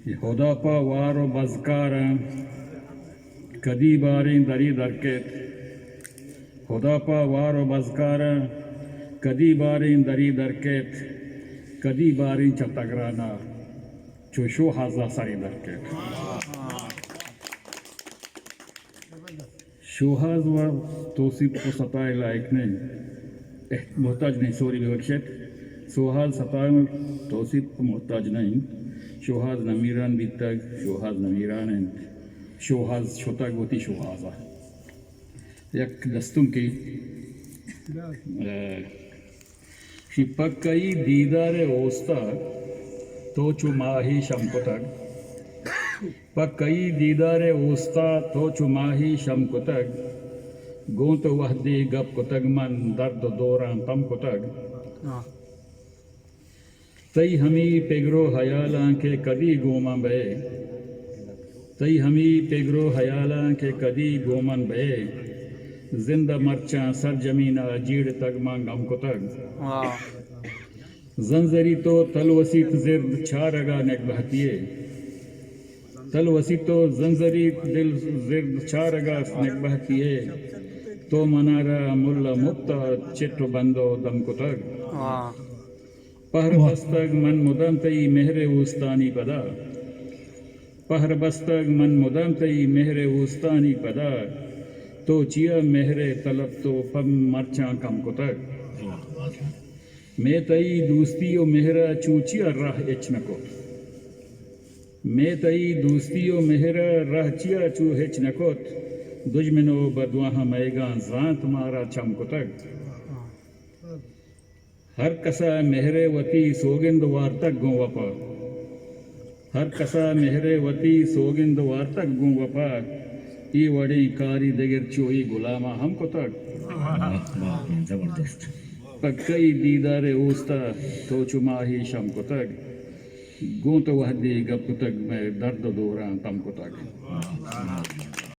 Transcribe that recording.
ہدا پہ وار و بزکاراں کدی باریں دری در کیت؟ ہدا پہ وار و بزکاراں کدی باریں دری در کیت؟ کدی باریں چہ تگرانا چو شوہازا سری در کیت؟ شوہاز و توسیپ و ستائے لائق نہ انت۔ احت-، محتاج نہ انت، سوری ببخشیت۔ سوہاز ستائے و توسیپ محتاج نہ انت۔ شوہاز نمیران بیتگ، شوہاز نمیران انت۔ شوہاز شتگ وتی شوہازا۔ یک دستونکے، اے، شی پکئی دیدار اوستا تو چو ماہی شم کتگ۔ پکئی دیدار اوستا تو چو ماہی شم کتگ۔ گوں تو وہدے گپ کتگ من درد و دوراں تم کتگ۔ تئی ہمی پگر و ہیالاں کہ کدی گوں من بئے۔ تئی ہمی پگر و ہیالاں کہ کدی گوں من بئے۔ زند ء مرچاں سرجمین ء جیڑتگ من گم کتگ۔ زنزری تو تلوسیت زرد چارگ ء نگبہتی ئے۔ تلوسیت تو زنزری دل زرد چارگ ء نگبہتی ئے۔ تو منارا ملا مپت ء چٹ و بند و دم کتگ۔ پہر بستگ من مدام تئی مہر اوستانی پدا۔ پہر بستگ من مدام تئی مہر اوستانی پدا۔ تو چیا مہر طلب تو پم مرچاں کم کتگ۔ مے تئی دوستی و مہر ء چو چیا راہ اچ نہ کت؟ مے تئی دوستی و مہر ء راہ چیا چو ہچ نہ کت؟ دژمن و بدواہاں مئیگاں زانت مارا چم کتگ۔ ہر کسا مہر ء وتی سوگند وارتگ گوں وپا۔ ہر کسا مہر ء وتی سوگند وارتگ گوں وپا۔ اے وڑیں کاری دگر چو اے گلاماں ہم کتگ۔ واہ، واہ، زبردست۔ پکئی دیدار اوستا تو چو ماہی شم کتگ۔ گوں تو وہدے گپ کتگ مئے درد و دوراں تم کتگ۔